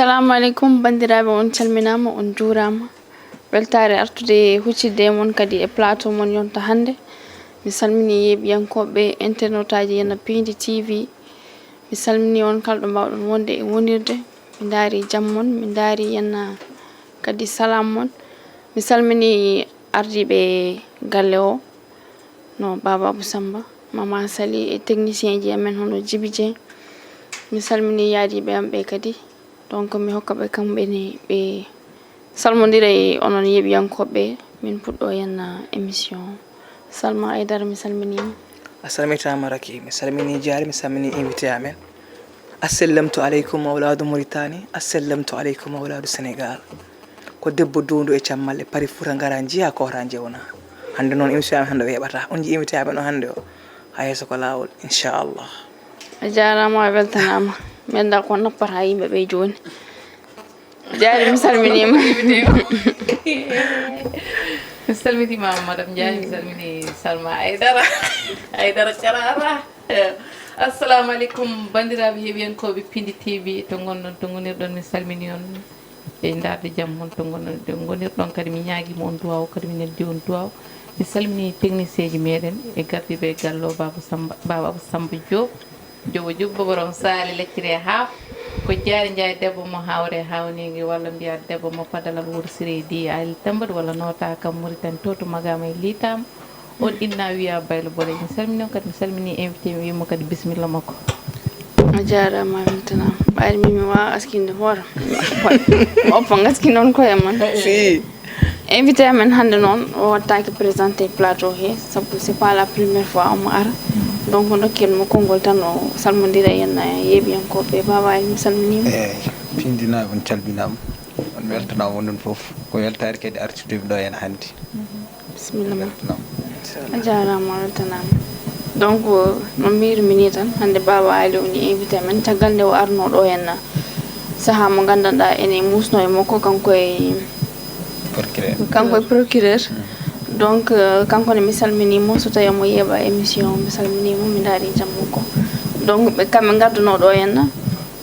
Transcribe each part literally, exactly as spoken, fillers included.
Assalamu aleykum, banndiraaɓe, on calminaama, on njuuraama. Weltaare artude huccitde e mon kadi e plateau mon yonta hannde. Mi salminii yeeɓiyankooɓe, internautaaji Yena Piindi T V. Mi salminii on kala ɗo mbaawɗon wonde e wonirde. Mi ndaari jam mon, mi ndaari Yena kadi salam mon. Mi salminii ardiiɓe galle o, no Baba Abou Samba, Mama Sali e technicien ji amen hono Djiby Dieng. Mi salminii yaadiiɓe am ɓe kadi. Donc, mi hokka ɓe kamɓe ne ɓe salmondira e onon yeeɓiyankooɓe. Min puɗɗo Yena émission. Salma Aidara, mi salminiima. A salmitaama Raki, mi salminii Diary, mi salminii invité amen. Assallamtu aleykum awlaadu Mauritanie, assallamtu aleykum awlaadu Sénégal. Ko debbo duundu e cammalle, pari Fuuta ngara njiya ko wata njewna. Hannde noon émission amen hannde o weeɓata. On nji invité amen o hannde o. Haa yeeso ko laawol, inchallah. A jaaraama, a weltanaama. Mi anndaa ko nappata yimɓe ɓe jooni. Diary, mi salminiima. Mi salminiima, madame Diary, mi salmini Salma Aidara. Aidara Carara. Assalamu aleykum, banndiraaɓe heɓiyankooɓe Piindi T V, to ngonɗon, to ngonirɗon, mi salmini on. E ndaarde jam mon to ngonirɗon kadi, mi ñaagiima on duwaaw kadi, mi neldi on duwaaw. Mi salmini technicien ji meɗen e gardiiɓe e galle o, Baba Samba, Baba Abou Samba Diop. Jobo jubbo borom saali leccire haaf. Ko Diary Ndiaye debbo mo hawre hawningi, walla mbiya debbo mo padalal wursiri di ali tambat walla nota kam Mauritanie to to magama e litam. On inna wiya baylo bole. Mi salmini on kadi, mi salmini invité, mi wimo kadi bismilla makko. A jaaraama, a weltanaama. Ɓayri min mi waawa askinde hoore. Mi oppa ngaskinde on koye mon. Si. Invité amen hannde noon, o wattaaki présenté plateau he, sabu c'est pas la première fois omo ara. Donc, ndokken mo konngol tan, o salmondira e Yena yeeɓiyankooɓe. Baba Ali, mi salminiima. Eeyi, piindinaaɓe, on calminaama, on weltanaama, onon fof. Ko weltaare kadi artirde mi ɗo heen hannde. Bisimilla ma. A jaaraama, a weltanaama. Donc, no mbiirmi nii tan, hannde Baba Ali woni invité men, caggal nde o arnoo ɗo heen sahaa mo nganndanɗaa ene muusnoo e makko, kanko e Procureur. Kanko e procureur. Donc, euh, kanko ne, mi salminii mo, so tawii omo yeeɓa émission, mi salminii mo, mi ndaari jam makko. Donc, ɓe kamɓe ngadduno ɗo henna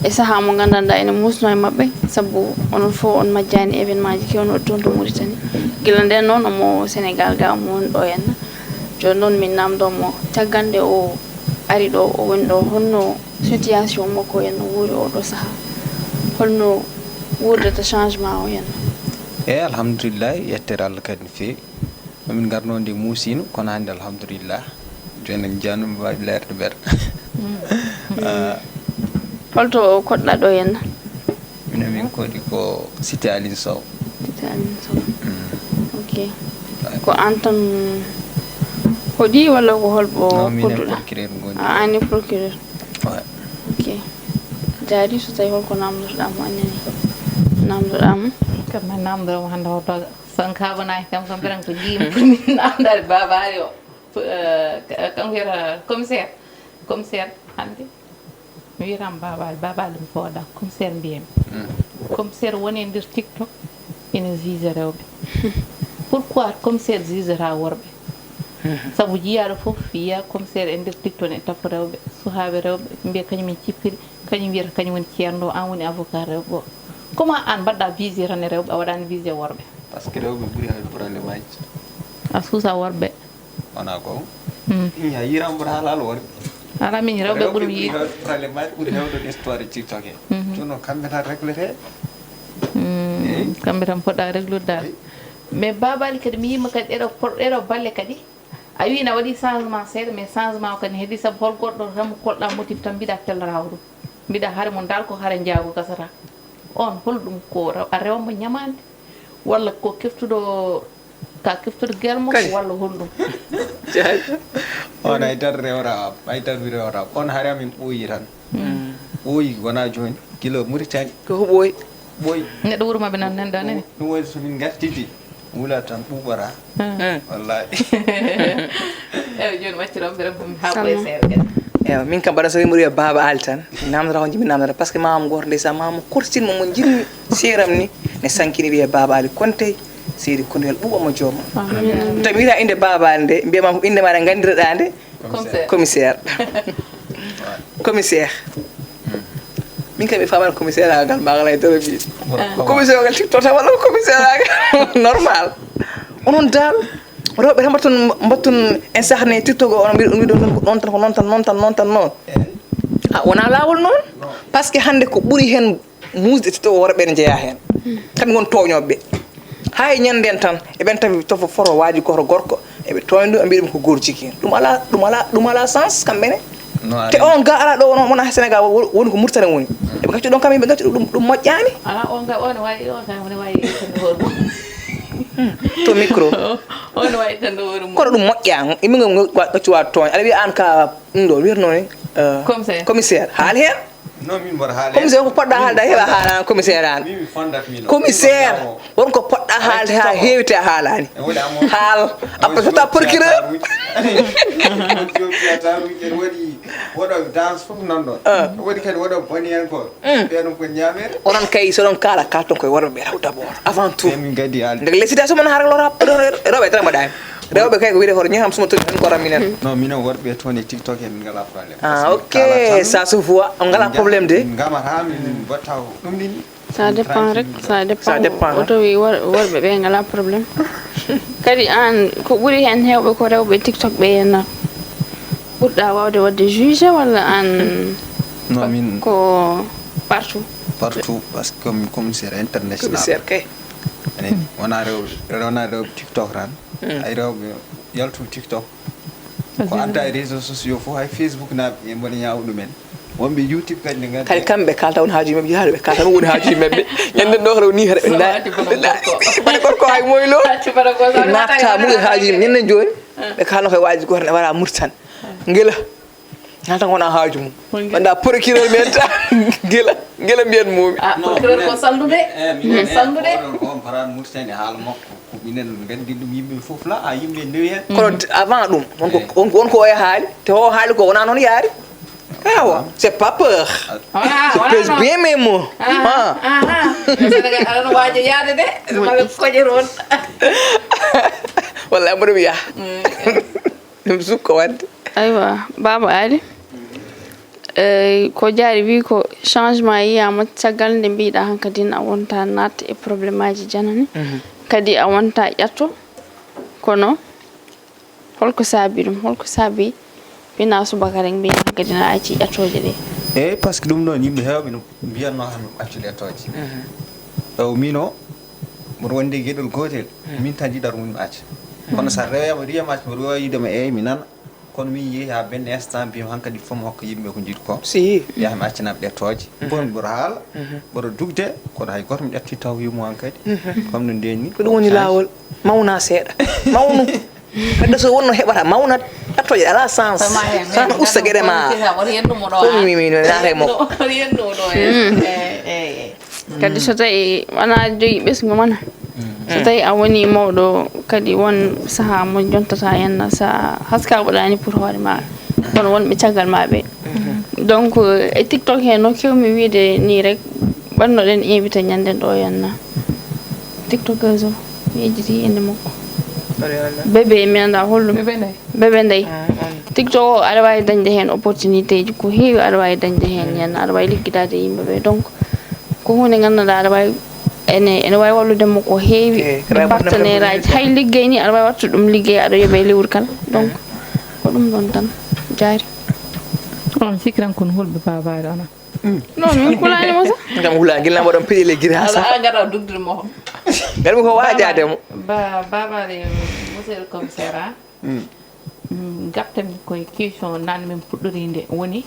e sahaa mo nganndanɗaa ene muusnoo e maɓɓe, sabu onon fof on majjaani événement ji keewno toon to Mauritanie. Gila ndeen noon omo Sénégal ga, omo woni ɗo henna. Jooni noon min naamndoo mo, caggal nde o ari ɗo, o woni ɗo, holno situation makko henna wuuri oo ɗoo sahaa? Holno wuurdata changement o henna? Eeyi, alhamdulillahi, yettere Allah kadi no feewi. No min ngarnoo nde muusiino, kono hannde alhamdulillah. Jooni en njaanum waawi leerde mbeɗa. Holto koɗɗa ɗo henna? Mino min koɗi ko Cité Aline Sow. Cité Aline Sow. Ok. Ko aan tan hoɗi walla ko holɓe Non, minen koɗɗuɗa? Procureur ngoni. A ani procureur. Ouais. Ok. Jaari, so tawi holko namdotoɗa mo, annene namdoɗa mo? Kam mi namdoro mo hannde hoto. Son kabanaaki kam, kam mbiɗan ko jiimi ko min namdade Baba Ali o. Eh, kanko wiyata commissaire. Commissaire hannde. Mi wiyatama Baba Ali, Baba Ali mi fooda. Commissaire mbiyami. Commissaire woni e nder TikTok ene juge rewɓe. Pourquoi commissaire jugata worɓe? Sabu jiyaaɗo fof wiya commissaire e nder TikTok ne tafo rewɓe, suhaaɓe rewɓe, mbiya kañum en cippiri, kañum wiyata kañum woni ceerno o, aan woni avocat rewɓe o. Comment aan mbaɗɗa visé tan e rewɓe, a waɗaani visé worɓe? Parce que rewɓe ɓuri hewde problème aji. A suusa worɓe. Wona ko. Hmm. Ya yiram ɓura halal worɓe. Ala min rewɓe ɓuri yiide. Problème aji ɓuri hewde histoire e TikTok he. Jooni noon kamɓe tan réglete. Hmm. Kamɓe tan poɗɗa réglude dal. Mais Baba Ali kadi mi yima kadi ɗeɗo por-, ɗeɗo balle kadi. A wi na waɗi changement seeɗa, mais changement o kadi heedi, sabu hol goɗɗo tan mo kolɗa motif tan mbiɗa tellata ko ɗum. Mbiɗa hare mo dal ko hare njaago gasata. On holɗum ko rew-, a rewamo ñamaande? Walla ko keftuɗo, ka keftuɗo germo? Kay. Walla holɗum? On ay tan rewra am, ay tan mi rewra am. On hare amin ɓooyi tan. Ɓooyi wona jooni, gila Mauritanie. Ko ɓooyi. Ɓooyi. Neɗɗo wuro maɓɓe nan nan ɗo nene. Ɗum woni so min ngartidi, wula tan ɓuuɓora. Wallahi. Ewa, jooni wacciron ɓe rek, haa ɓooya seeɗa kadi. Ewa, min kam mbaɗa so yimɓe wiya Baba Ali tan, mi namdata ko jiɗmi namdata, parce que mamam gooto ndeysaan, mamam korsin mo, mo jiɗmi seeram ni, ne sankini wiya Baba Ali Konte, seydi Konte, yo Allah ɓuuɓa mo jooma. Tawi mi wiyata innde Baba Ali nde, mbiyama ko innde maɗa nganndirɗa nde, commissaire. Commissaire. Commissaire. Min kam mi faamaani commissaire agal ma alaa e doro mbiɗi. Commissaire agal TikTok tan walla commissaire agal normal. Onon dal rewɓe tan mbatton mbatton en sahne TikTok o onon mbiɗon mbiɗon tan ko ɗon tan ko noon tan noon tan noon tan noon. A wonaa laawol noon. Par ce que hannde ko ɓuri heen muusde TikTok o worɓe ene njeyaa heen. Kamɓe ngoni tooñooɓe. Hay ñannden tan eɓen tawi tofo foto waaji gooto gorko eɓe tooña ɗum ɓe mbiya ɗum ko goor jigeen. Ɗum alaa ɗum alaa ɗum alaa sens kamɓe ne. Te on ga alaa ɗo wona wona Sénégal woni ko Mauritanie woni. Eɓe gaccu ɗon kam yimɓe gaccu ɗum ɗum moƴƴaani. Ala on ga on wayi on ga woni wayi tan hoore mum. To micro. On wayi tan hoore mum. Kono ɗum moƴƴa yimɓe ngo gaccu wa tooñ aɗa wiya an ka ɗum ɗo wiyatno ni. Commissaire. Commissaire haal heen. Non min mboɗo haala. Commissaire ko poɗɗa haalde a heɓa haalana commissaire an. Min mi fondat min. Commissaire won ko poɗɗa haalde ha heewi te a haalani. Haal. Après sota procureur. Waɗi danse fof nan ɗon. Waɗi kadi waɗo boni hen ko ɓeɗon ko ñamere. Onon kay soɗon kaala kalton koye worɓe ɓe taw d'abord avant tout. Min gaddi haalde. Ndek les citations mon har lora rewɓe tan mbaɗani. Rewɓe kay ko wiyde hoto ñaham suma toɗi tan koram minen. Non minen worɓe toon e TikTok en ngala problème. Ah ok, ça se voit on ngala problème de. Ngamata min botta ɗum ɗin. Ça dépend rek. Ça dépend. O tawi worɓe ɓe ngala problème. Kadi an ko ɓuri hen hewɓe ko rewɓe TikTok ɓe yenna. Ɓurɗa wawde wadde juge walla an? Non min ko partout. Partout parce que comme commissaire international. Commissaire kay. Wona rewɓe wona rewɓe TikTok tan. Ay rewɓe yaltu TikTok. Ko adda e réseaux sociaux fof hay Facebook naaɓe e mboɗo ñaawa ɗumen. Wonɓe YouTube kadi ne nganndi. Kadi kamɓe kalta won haajuji maɓɓe yaade ɓe kalta ɗum woni haajuji maɓɓe. Ñande ɗo rew ni hara ɓe nda bana gorko hay moylo. Natta muɓe haajuji ñande jooni. Ɓe kalno koye waaji goto ne wara murtan. Ngela. Nata wona haaju mum. Wonda procureur men ta gila gila mbiyan mumi. Ah procureur ko sallude. Sallude. On paran murtani haala makko. Minen nganndi ɗum yimɓe fof la a yimɓe ndewi hen. Kono avant ɗum wonko wonko o e haali te o haali ko wona noon yaari. Awa c'est pas peur. Je pèse bien mes mots. Sénégal aɗa no waajo yaade de. Maɓe koƴe toon. Walla mboɗo wiya. Ɗum sukko wadde. Aywa baaba ali. Ko jaari wi ko changement yiyama caggal nde mbiɗa hankadin a wonta naat e problème aji janani. Kadi a wonta ƴatto. Kono holko saabi ɗum holko saabi? Bina subaka rek mbiya hankadin a acci ƴattoje ɗe. Eyyi par ce que ɗum ɗon yimɓe hewɓe no mbiyatno kam accu ƴattoje. Taw min o mboɗo wondi e geɗol gotel. Min tan jiɗat woni mi acca. Kono sa rewiyama wiyama acca mboɗo wawi yidema eyyi mi nana. Kono min yeehi ha benn instant mbiyam hankadi fof mi hokka yimɓe ko jiɗi ko. Si yaha mi accanaɓe ɗettooje. Bon mboɗo haala. Mboɗo dugde kono hay goto mi ƴetti taw yummo hankadi. Comme no ndeni ko ɗum woni laawol. Mawna seeɗa mawnu. Kadi so wonno heɓata mawna ƴettoje ala sens. Sano usta gueɗe ma. Fof mi mi naata e makko. Kadi so tawi wona jogi ɓesngu mana. So tawi a woni mawɗo kadi won saha mo jontata henna sa haska waɗani pour hoore ma. Kono wonɓe caggal ma ɓe. Donc e tiktok he no kewmi wiide ni rek ɓannoɗen invité ñanden ɗo henna. Tiktokeuse o mi yejjiti inde makko. Bébé mi anda holɗum. Bébé ndey. Tiktok o aɗa wawi dañde hen opportunité ji ko heewi aɗa wawi dañde hen henna aɗa wawi liggidade e yimɓeɓe donc. Ko hunde ganduɗa aɗa wawi ene ene wawi wallude mo ko heewi. E partenaire aji hay liggey ni aɗa wawi wattude ɗum liggey aɗa yooɓe e lewru kala. Donc ko ɗum ɗon tan jaari. Onon sikki tan kono hulɓe babaade onon. Non min kulani mo sa. Kam hula gila mbaɗon peɗele giri ha sa. Ala gada dugdude mo. Garmi ko wajade mo. Babaade monsieur le commissaire. Ngartanmi koye question nane min puɗɗorinde woni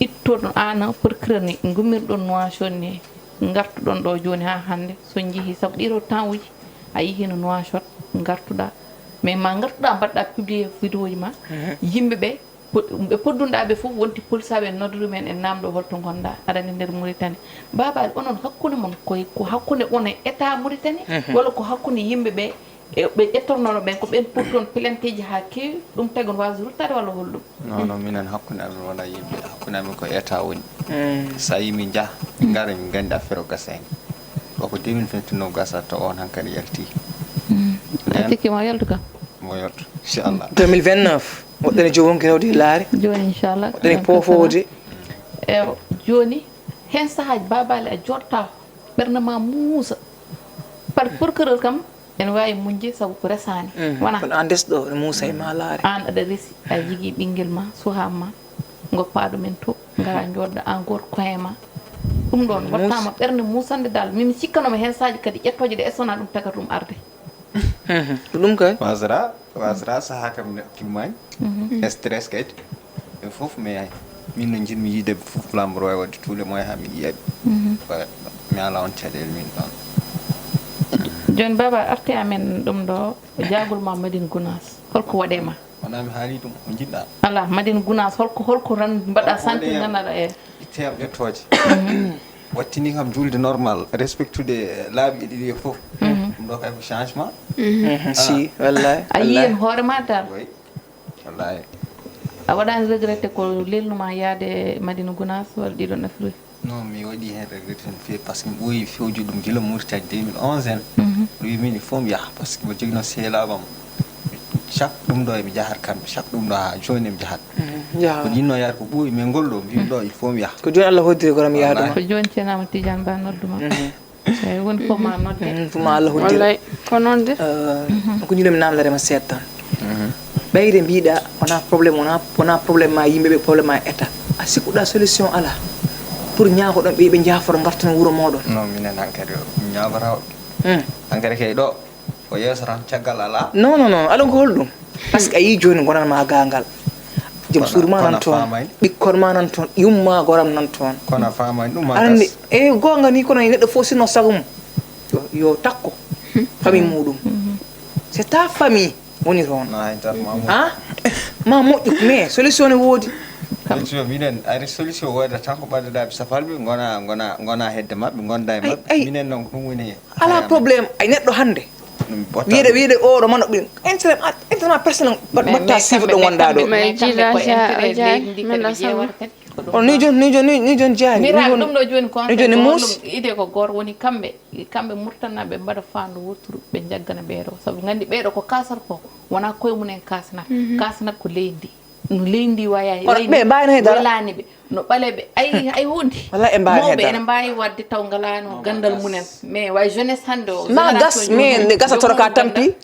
ittoɗon an procureur ni gummirɗon noation ni. Ngartuɗon ɗo joni ha hande so jeehi sabu ɗiɗo temps uji a yeehino noachot ngartuɗa mais ma ngartuɗa mbaɗɗa publié vidéo ji ma. Yimɓeɓe ɓe poddunɗa ɓe foof wonti polisaɓe nodda ɗumen en namɗo holto gonɗa aɗani nder mauritanie. Babaɗe onon hakkude mon koye ko hakkude on e état mauritanie walla ko hakkude yimɓeɓe? E ɓe ƴettornono ɓen ko ɓen poti toon plainteji ha keewi ɗum tagi on wasde ruttade walla holɗum? Non non minen hakkunde amin wona yimɓe hakkunde amin ko état woni. Sa yi min jaha min gara min gandi affaire o gasa hen. Ɗo ko deux mille vingt neuf gasata to on hankadi yalti. A sikki ma yaltu kam? Mo yaltu inchallah. Deux mille vingt neuf woɗɗene jowonki rewde laari. Joni inchallah woɗɗene pofowde. E joni Heen sahaaji, baabaali, a jooɗta, ɓernde ma muusa. Par procureur kam, ene waawi muñde sabu ko resaani. Wona? Kono aan des ɗo, ne muusa e ma laare. Aan aɗa resi, a jigi ɓinngel ma, suhaa ma, ngoppa ɗum en to, ngara jooɗɗa aan gooto koye ma. Ɗum ɗoon, waɗtaama ɓernde muusande dal. Min mi cikkanoma heen sahaaji kadi ƴettooje ɗe essona ɗum tagata ɗum arde. Ko ɗum kay. Wasra, wasra saha kam ne kilmani. Stress kay. E fof mais ay. Min no jinmi yide fof lambo roy wadde tous les moyens ha mi yiyaɓe. Mi ala on caɗele min ɗon. Jooni baaba arti amen ɗum ɗo jaagol ma Madina Gunaas. Holko waɗe ma? Wona mi haali ɗum o jiɗɗa. Ala Madina Gunaas holko holko ran mbaɗa santi ganduɗa e. Itteyam ƴettooje. Wattini kam julde normal respectude laabi ɗiɗi e fof. Ɗum ɗo kay ko changement. Si wallay. A yii en hoore ma dal. Wallay. A waɗani regretté ko lelnuma yaade Madina Gunaas walla ɗiɗon Afrique? Non, mi waɗi heen regretté no feewi par ce que mi ɓooyi fewjude ɗum gila Mauritanie deux mille onze en. Ɗum wi min il faut mi yaha par ce que mboɗo jogino sehelaaɓe am. Chaque ɗum ɗo eɓe njahata kamɓe chaque ɗum ɗo haa jooni eɓe njahata. Ko ɗinno yaade ko ɓooyi mais ngol ɗo mbimi ɗo il faut mi yaha. Ko jooni Allah hoddiri goram yaha ɗuma. Ko jooni Ceerno Amadou Tidiane Ba nodduma. Eeyi woni fof ma nodde. Ɗum fof ma Allah hoddiri. Wallay ko noon de. Ko ñuno mi namdare ma seeɗa tan. Ɓeyde mbiɗa wona problème wona wona problème ma yimɓe ɓe problème ma état a sikkuɗa solution ala pour ñaagoɗon ɓe ɓe jaafoto gartana wuuro moɗon. Non minen hankadi mi ñaagotako. Hankadi kay ɗo ko yeeso tan caggal ala. Non non non aɗa ko holɗum? Par ce que a yii jooni gonanma gagal. Joom suudu ma nan toon ɓikkon ma nan toon yumma goram nan toon. Kono a faamani ɗum ma gas. Eyi goonga ni kono neɗɗo fof sinno sago mum yo takko famille muɗum. C'est ta famille woni toon. Ha ma moƴƴu mais solution ne woodi. Solution minen ari solution wooda tan ko ɓaddaɗaɓe safalɓe gona gona gona hedde maɓɓe gonda e maɓɓe minen noon ko ɗum woni. Ala problème ay neɗɗo hannde. Wiide wiide oɗo mano ɓin intérêt intérêt personnel batta sifo ɗo wonɗa ɗo. Kono ni joni ni joni ni joni jaari ni joni ni joni muusi. Ide ko goto woni kamɓe kamɓe murtannaɓe mbaɗa fandu wotturu ɓe jaggana ɓeɗo saabu gandi ɓeɗo ko kasata ko wona koye mumen kasanata kasanata ko leydi ndi no leydi ndi waya kono ɓe mbawi no hedara welani ɓe. No ɓaleeɓe ay ay huunde. Wallay ɓe mbaawi mawɓe heddade. Ene mbaawi waɗde taw ngalaano ganndal mumen mais way jeunesse hannde o. Ma gas mais nde gasa toro ka tampi.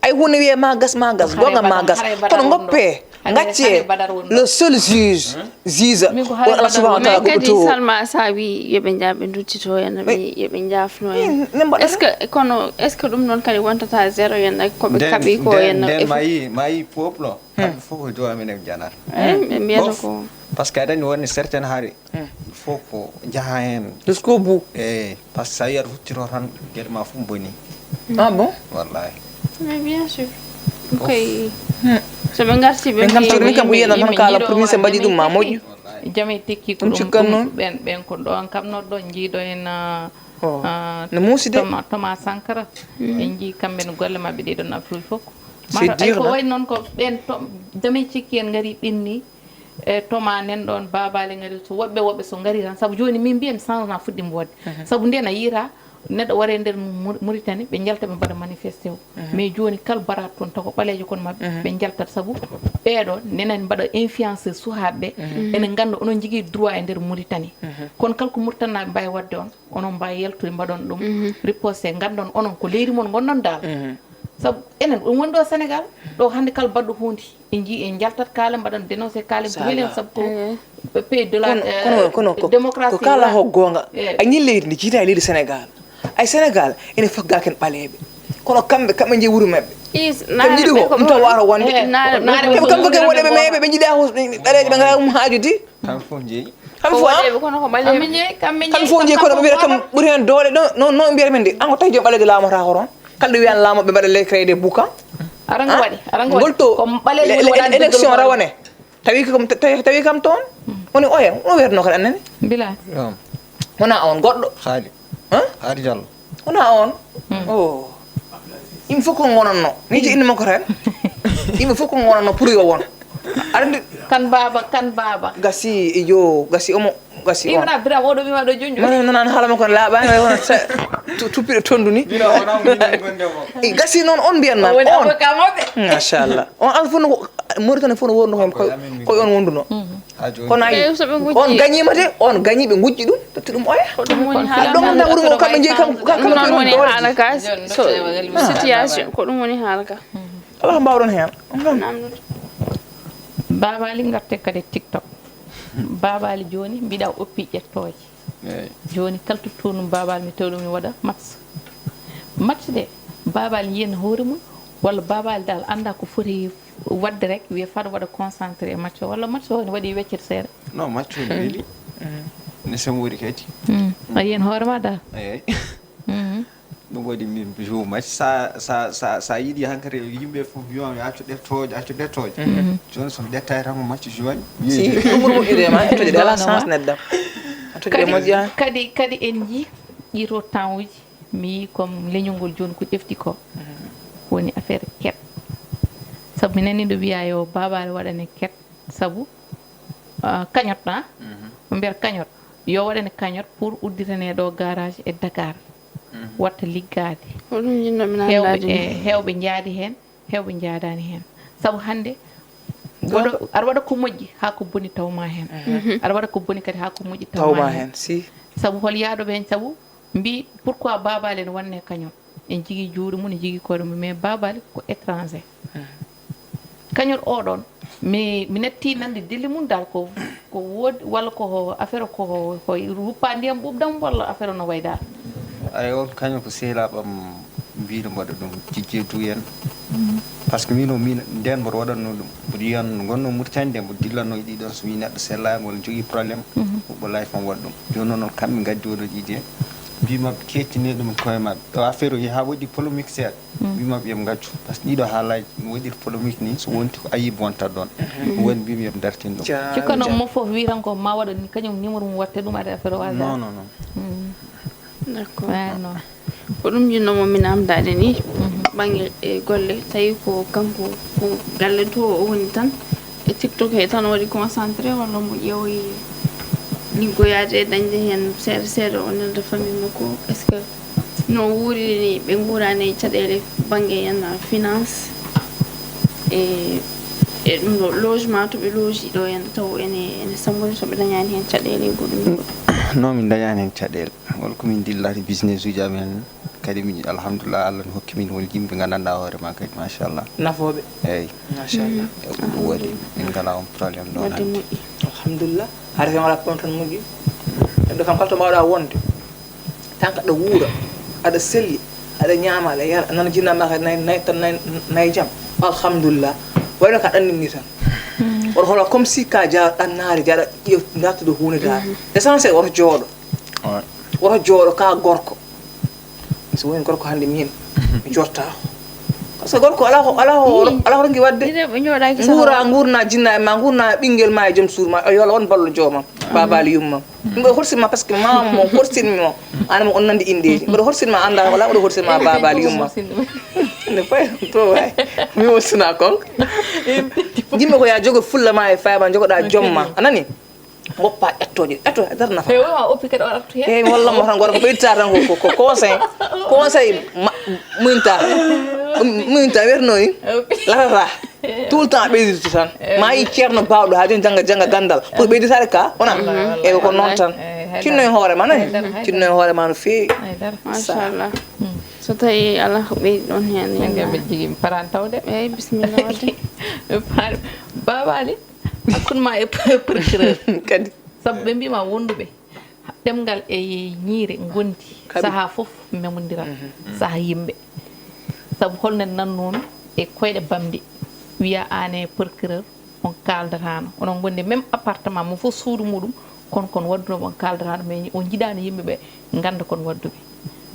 Ay huunde wiyee ma gas ma gas goonga ma gas kono ngoppe gaccee le seul juge juge on Allah subhanahu wa taala kadi goɗɗo to. Salma sa wi yoɓe nja ɓe duttito en wi yoɓe njafno en est ce que kono est ce que ɗum noon kadi wontata zéro en koɓe kaɓi ko en. Nden mayi mayi poplo. Kamɓe fof ko joom amen eɓe njanata. Eyi, ɓe mbiyata ko. Parce que aɗa anndi wonde certaine hari. Il faut ko njaha heen. Jusqu'au bout. Eyi, par ce que so a yiyat huccito tan geɗe ma fof boni. Ah bon? Wallahi. Mais bien sûr. Koy. So ɓe ngarti ɓe ɓe ngarti min kam ko yiyata tan kala pour min se mbaɗi ɗum ma moƴƴu. Jami tekki ko ɗum ɓen ɓen ko ɗon kam noɗɗo jiiɗo en. No muusi de. Toma Sankara en jii kamɓe no golle maɓɓe ɗiɗon Afrique fof. Mata ay ko wayi noon ko ɓen dame cikki en ngari ɓenni e toma nen ɗon babale ngari so woɓɓe woɓɓe so ngari tan sabu joni min mbiya mi changement fuɗɗi mboode sabu nden a yiita neɗɗo ware nder Mauritanie ɓe jalta ɓe mbaɗa manifesté o mais joni kala barata toon taw ko ɓaleejo kono maɓɓe ɓe jaltat sabu ɓeɗo nenen mbaɗa influenceur suhaɓe ɓe ene ganda onon jogui droit e nder Mauritanie kono kala ko Mauritanie naɓe mbawi wadde on onon mbawi yaltude mbaɗon ɗum riposte gandon onon ko leydi mon gonɗon dal saabu enen ɗum woni ɗo Sénégal ɗo hannde kala baɗɗo hunde en jii en jaltat kaala mbaɗan dénoncé kaala en ko weli en saabu ko pays de la démocratie kala ho goonga a ñi leydi ndi jiita e leydi Sénégal ay Sénégal ene fof gaken ɓaleeɓe kono kamɓe kamɓe jeeyi wuuro maɓɓe kam jiɗi ko ɗum taw waro wonde kamɓe fof woɗeɓe meɓe ɓe jiiɗa ɓaleeɓe ɓe ngala ɗum haajudi kamɓe fof jeeyi kamɓe fof kamɓe fof jeeyi kono ɓe mbiyata kam ɓuri hen doole no no mbiyata men de an ko tawi joom ɓaleejo laamotako toon kala ɗo wiyan laamoɓe mbaɗa les créé des boucan aɗa waɗi aɗa waɗi ngol to ko ɓaleejo woni waɗa élection rawane tawi kam tawi kam toon woni oya no wiyatno kadi annene bila wona on goɗɗo haali haali diallo wona on o yimɓe fof ko gonanno miji inni makko tan yimɓe fof ko gonanno pour yo won aɗa andi kan baba kan baba gasi yo gasi omo gasi on ibra bira wodo mi wado jonjo non non an halama kon laba ne wona tuppido tonduni gasi non on biyan ma on machallah on al fon moritane fon wonno ko on wonduno Kono ay, on gañiima de, on gañi, ɓe ngujji ɗum, totti ɗum oya. Ko ɗum woni haala ka. Ɗum tan wuro ngo kamɓe njeyi kam, ka kala ko woni haala ka. So situation, ko ɗum woni haala ka. Kala ko mbaawɗon heen. Baabaali, ngarte kadi TikTok. Baabaali jooni, mbiɗa oppi ƴettooje. Jooni, kala to tournum Baabaali, mi tawi ɗum mi waɗa match. Match de, Baabaali yiyan hoore mum, walla Baabaali dal annda ko foti waɗde rek, wiya fado waɗa concentré e match o, walla match o ne waɗi weccere seeɗa. Non, match o ne weli. Ne samori kadi. A yiyan hoore ma dal. Eyi. Ɗum waɗi min jour match, sa, sa, sa, sa yiɗi hankadi yimɓe fof wiyan accu ɗettooje, accu ɗettooje. Jooni so mi ɗettaani tan ko match jooni. Si, ɗum ɓuri moƴƴude ma, accude ɗe alaa sens neɗɗam. Accude ɗe moƴƴaani. Kadi, kadi en njii ɗii ɗo temps uji, mi yii comme leñol ngol jooni ko ƴefti ko. Woni affaire ket. Sabu mi nanii ɗo wiyaa yo Baabaali waɗane ket. Sabu, ah, cagnotte, ah? Ɓe mbiyata cagnotte. Yo waɗane cagnotte pour udditane ɗo garage e Dakar. Watta liggaade. Ko ɗum njiɗno mi Heewɓe, nanndaade ni. Eh, heewɓe njaadi heen, heewɓe njaadaani heen. Sabu hannde, Donc, woɗo-, aɗa waɗa ko moƴƴi haa ko boni taw ma heen. Aɗa waɗa ko boni kadi haa ko moƴƴi taw ma heen. Si. Sabu hol yahɗo ɓe heen? Sabu mbi, pourquoi Baabaali ene wonne cagnotte? En jigi juuɗe mum, en jigi koyɗe mum, mais Baabaali ko étranger. Cagnotte oɗon, mi, mi natti nande deli mum dal ko, ko woodi, walla ko affaire ko, ko ruppa ndiyam ɓuuɓɗam, walla affaire no wayi dal? Ay, on cagnotte ko sehilaaɓe am mbiino mbaɗa ɗum, Jijje Duuy en. Par ce que min o, min ndeen mboɗo waɗatno ɗum. Mboɗo yiyan no ngonno Mauritanie nde, mboɗo dillanno e ɗiɗon, so mi neɗɗo sellaani walla jogii problème, wallaahi ko mi waɗa ɗum. Jooni noon kamɓe ngaddi oɗo idée, mbi maɓɓe kettine ɗum koye maɓɓe. Ɗo affaire o yaha waɗi polémique seeɗa. Mbi maɓɓe yoɓe ngaccu. Par ce que ɗiɗo haalaaji no waɗir polémique ni, so wonti ko ayib wonta ɗoon. Ɗum waɗi mbimi yoɓe dartin ɗum. Cikkanoo mo fof wi tan ko ma waɗa ni, kañum numéro mum watte ɗum, aɗa affaire o waasa. Non, non, non. D'accord. Ah, non. Ko ɗum njiɗnoo-mi namndaade ni, bannge, e, golle, tawi ko kanko, ko galle to o woni tan, e TikTok he tan o waɗi concentré, walla mo ƴeewoyi liggoyaade, dañde heen seeɗa seeɗa, o nelda famille makko? Est-ce que no wuuriri ni, ɓe nguuraani e caɗeele bannge en finance, e, e ɗum ɗo logement to ɓe looji ɗo en, taw ene, ene samori to ɓe dañaani heen caɗeele e goɗɗum e goɗɗum? Non, min dañaani heen caɗeele. Wala ko min dillata business uji amen, kadi min, alhamdulillah, Allah ne hokki min won yimɓe nganndanɗaa hoore ma kadi, machallah. Nafooɓe. Eyi. Machallah. E ko ɗum waɗi, min ngalaa on problème ɗo. Waɗde hannde moƴƴi. Alhamdulillah. Hara fen alaa problème tan moƴƴi. Neɗɗo kam kala to mbaawɗaa wonde, tan ko aɗa wuura, aɗa selli, aɗa ñaama, aɗa yara, a nana jinna ma kadi nay, nay, tan nay, nay jam. Alhamdulillah. Wayno ka ɗannin ni tan. Woto hola comme si ka jaa ɗannaade, jaaɗa ƴeew, ngartude huunde dal. L'essentiel woto jooɗo. Woto jooɗo ka gorko. So woni gorko hannde min, mi jottaako. Par ce que gorko alaa ko, alaa ko, alaa ko ronki waɗde. Nguura, nguurna jinna e ma, nguurna ɓinngel ma e joom suudu ma, yo Allah on ballo joomam, baabaali yummam. Ɗum ɗo horsini ma par ce que maama mo horsini mo, aan mo on nanndi inndeeji. Mboɗo horsini ma anndaa ko alaa, mboɗo horsini ma baabaali yummam. Ne fayi to waay. Mi horsina kon. Yimɓe ko ya jogo fulla ma e fayda ma, jogoɗa joom ma. A nani? Ngoppa ƴettoje, ƴetto e nder nafa. E wawa oppi kadi o artu hen. Eyi, mi wallan mo tan, gorko ɓeydita tan ko, ko, ko conseil. Conseil ma, muñta. Muñta, wiyatno ni? Latata. Tout le temps ɓeydita tan. Ma yi ceerno bawɗo, ha joni janga, janga gandal. Pour ɓeyditade ka, wona? Wallahi, wallahi, eyi, ko noon tan. Wallahi, eh, tinno e hoore ma, nani? Tinno e hoore ma no feewi. Machallah. So tawi ala ko ɓeydi ɗon hen. Min kam mbiɗa jogii mi paran tawde. Eyi, bisimilla wadde. Baba Ali. Hakkunde ma e procureur. Kadi. Sabu ɓe mbiima wonduɓe ɗemngal e ñiire ngondi. Kaɓi. Sahaa fof memondiral. Mhm. Sahaa yimɓe. Sabu holno nannoon e koyɗe bamɗi, wiya aan e procureur on kaaldataano. Onon ngondi même appartement, mo fof suudu muɗum, kono kon waddunoo on kaaldataano, mais on njiɗaano yimɓe ɓe ngannda kon wadduɓe.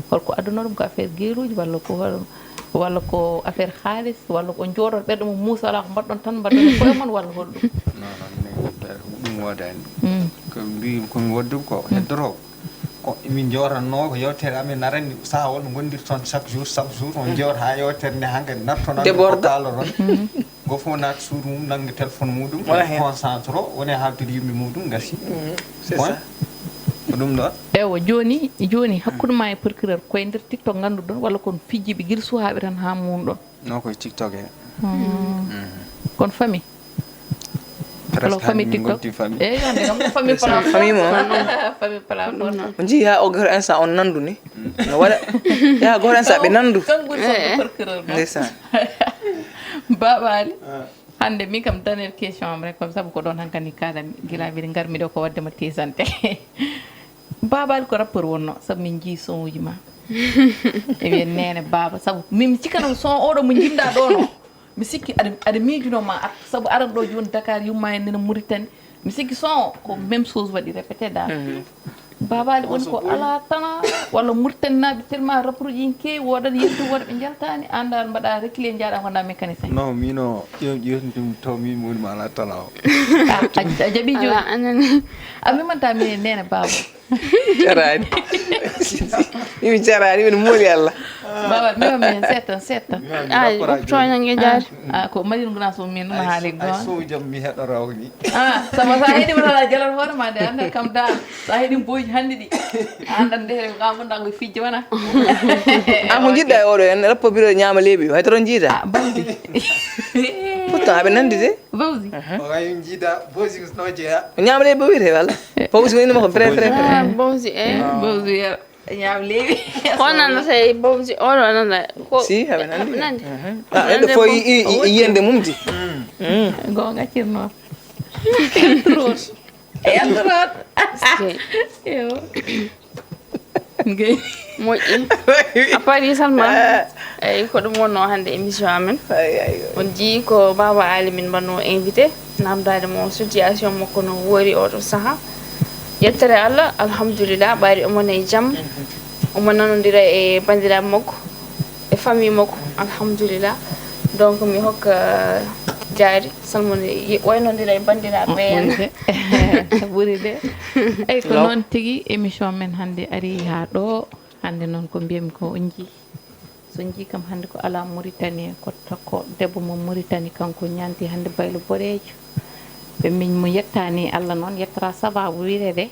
Holko adduno ɗum? Ko affaire geeluuji walla ko hol-, walla ko affaire haalis walla ko on jooɗoto ɓerɗe mum muusa, alaa ko mbaɗɗon tan mbaɗɗon e koye mon walla holɗum? Non, non, minen ɗum woodaani ɗum. Mm. Ko mbi-, ko mi wadduɓe ko, mm, heddotoo ko. Ko min jooɗatnoo ko yewtere amen arani saha won ngondirton chaque jour, chaque jour on jooɗo haa yewtere nde hankadi nattoɗon ko kaaloɗon. Mm. Gooto fof naata suudu mum, nannga téléphone muɗum, wona heen, concentré o, wona e haaldude yimɓe muɗum, ngasi. Mhm, c'est ça. Ko ɗum ɗon. Ewa, jooni, jooni, hakkunde ma e procureur, koye nder TikTok ngannduɗon, walla kon fijjiiɓe gila suhaaɓe tan haa muunɗon? Non, koye TikTok he. Hmm. Mhm. Kon famille? Kala famille TikTok. Famille. Eyi, hannde kam ko famille Famille mo. Famille pala. On njii haa o goto instant on nandu ni. No waɗa. Yaa goto instant ɓe nandu. Kanko ɓuri fodde procureur mo. Ndeysaan. Babaali. Hannde min kam dernière question am rek, comme sabu ko ɗoon hankadi kaɗanmi gila mbiɗa ngarmi ɗo ko waɗde mo tisante. Babaali ko rappeur wonno sabu min njii son uji ma. E wiye nene baba sabu min mi cikkanam son oɗo mo jimɗa ɗo no. Mi sikki aɗa aɗa miijuno ma ar sabu aran ɗo joni Dakar yumma en nena Mauritanie. Mi sikki son o ko même chose waɗi répété dal. Babaali woni ko ala tana walla Mauritanie naɓe tellement rapport ji en kewi woɗat yettu woɗɓe jaltani andal mbaɗa reculé jaɗa gonda mécanicien. Non, mino ƴeewtiɗum taw min woni ma ala tala o. A jaɓi joni. Ala anani. A mimanta min e nene baba. Caraani. Mimi caraani mbiɗa mooli Allah. Baba mi wami hen seeɗa tan seeɗa tan. Ay, ɗum toñange jaari. A ko madin gona so min ɗum haali Ay gona. Sow jam mi heɗora o ni. A sabu sa heɗima tan a jalat hoore ma nde anda kam dal sa heɗima boyji hannde ɗi. Andan nde heɗe ka gonda ko fijje wona. An ko jiɗɗa e oɗo en rappo biro ñaama leeɓi hay to ɗon jiida. A bawdi. Pourtant aɓe nandi de. Bawdi. O wawi jiida bosi no jeeya. Ñaama leeɓi o wiyete walla. Fawzi woni mo ko pré pré pré. Ah, Bawzi e. Bawdi yara. Ñaam leeɓi. Ko nanata e Bawzi oɗo nana ko. Si aɓe nandi. Nandi. Ah, eɗo fof yiyande mum di. Gonga cirno. Trop. E antorat. Yo. Ngey. Moƴƴi. A paari Salma. Eyyi ko ɗum wonno hannde émission amen. On jii ko Baba Ali min mbanno invité namdade mo situation makko no woori oɗo saaha. Yettere Allah alhamdulillah ɓaari omo e jam. Omo nanodira e bandiraɓe makko e famille makko alhamdulillah. Donc mi hokka jaari. Salmon waynondira e banndiraaɓe ɓeen. Ɓuri de. Ɓuri de. Eyi ko noon tigi émission men hannde ari haa ɗo. Hannde noon ko mbiyami ko on njii so njii kam hannde ko alaa Mauritanie ko takko debbo mo Mauritanie kanko ñaanti hannde baylo boɗeejo. Ɓe min mo yettaani Allah noon yettora sababu wireede.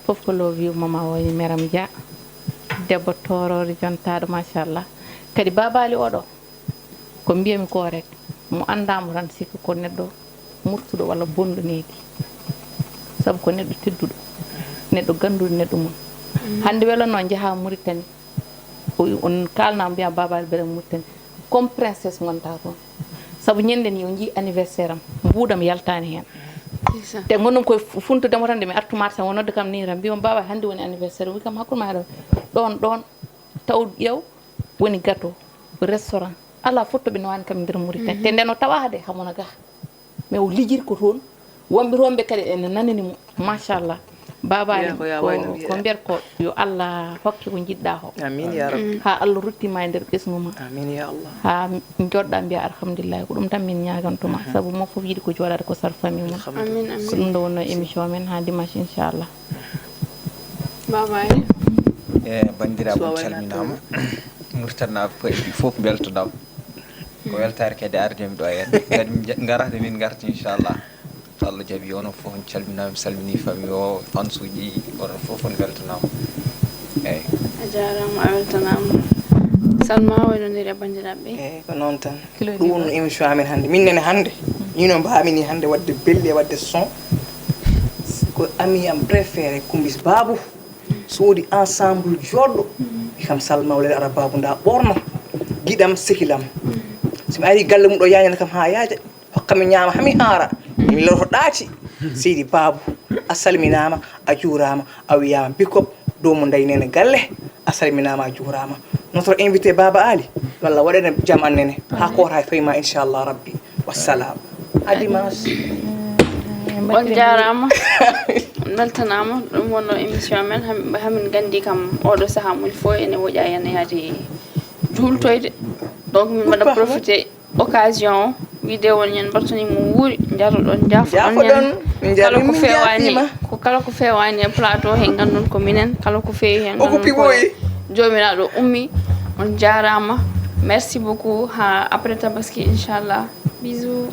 Fof ko lo wiyu mama woni meram dia debbo torori jontaaɗo machallah. Kadi babali oɗo. Ko mbiyami ko rek mo anndaamo tan sikka ko neɗɗo murtuɗo walla bonɗo needi. Sabu ko neɗɗo tedduɗo neɗɗo gannduɗo neɗɗo mum. Hannde welanno njaha Mauritanie. On kalnama mbiya babal bere Mauritanie. Comme princesse gonta toon. Sabu ñande ni o jii anniversaire am mbuuɗam yaltani heen. Te gonɗum koye funtudemo tan nde mi artu marché o nodde kam ni tan mbiyam baba hannde woni anniversaire wi kam hakkude ma ɗon ɗon ɗon. Taw ƴeew woni gâteau restaurant ala fottoɓe nowani kam e nder Mauritanie te nden o tawaka de hamono ga. Mais o lijir ko toon wonɓe toon ɓe kadi ene nanani mo machallah. Baba ali ko mbiyat ko yo allah hokke ko jiɗɗa ko. Amin ya rabbi. Ha allah ruttima e nder ɓesngu ma. Amin ya allah. Ha joɗɗa mbiya alhamdulillahi ko ɗum tan min ñagantuma sabu mo foof yiɗi ko joɗade ko sar famille mum. Amin amin. Ko ɗum ɗo wonno émission men ha dimanche inchallah. Baba ali. E banndiraaɓe on calminaama. Murtanaaɓe koye ɗi fof mbeltoɗam. Ko weltaare kadi ardemi ɗo e en kadi ngarata min ngarta inchallah. So allah jaɓi onon fof on calminaama mi salmini famille o fansuuji onon fof on mbeltanaama. Eyi. A jaaraama a weltanaama. Salma waynondiri e banndiraaɓe ɓe. Eyi ko noon tan. Ɗum wonno émission amen hannde min nene hannde. Ino mbaamini hannde waɗde belle waɗde son. Ko ami am préféré kumbis baabou. Soodi ensemble joɗɗo wi kam salma wala ara babu nda ɓorno. Giɗam sehilam. Somi ari galle mum ɗo yañana kam ha yaaja. Hokka mi ñaama hami haara. Mi lorto ɗaati. Seydi babu, a salminama, a juurama, a wiyama bikop dow mo ndaynene galle. A salminama a juurama. Notre invité baba ali. Walla waɗene jam annene ha kota e fayma inchallah rabbi. Wassalam. À dimanche. On jaaraama. On mbeltanaama. Ɗum wonno émission men hamin nganndi kam oɗo saha mum fof ene woƴa ene yaade juultoyde. Donc min mbaɗa profité occasion o wiide won ñande mbaɗtoni mo wuuri njaroɗon jaafoɗon ñande kala ko fewani ko kala ko fewani e plateau he nganndon ko minen kala ko fewi he nganndon ko joomiraaɗo ummi. On jaaraama. Merci beaucoup ha après tabaski inchallah. Bisous.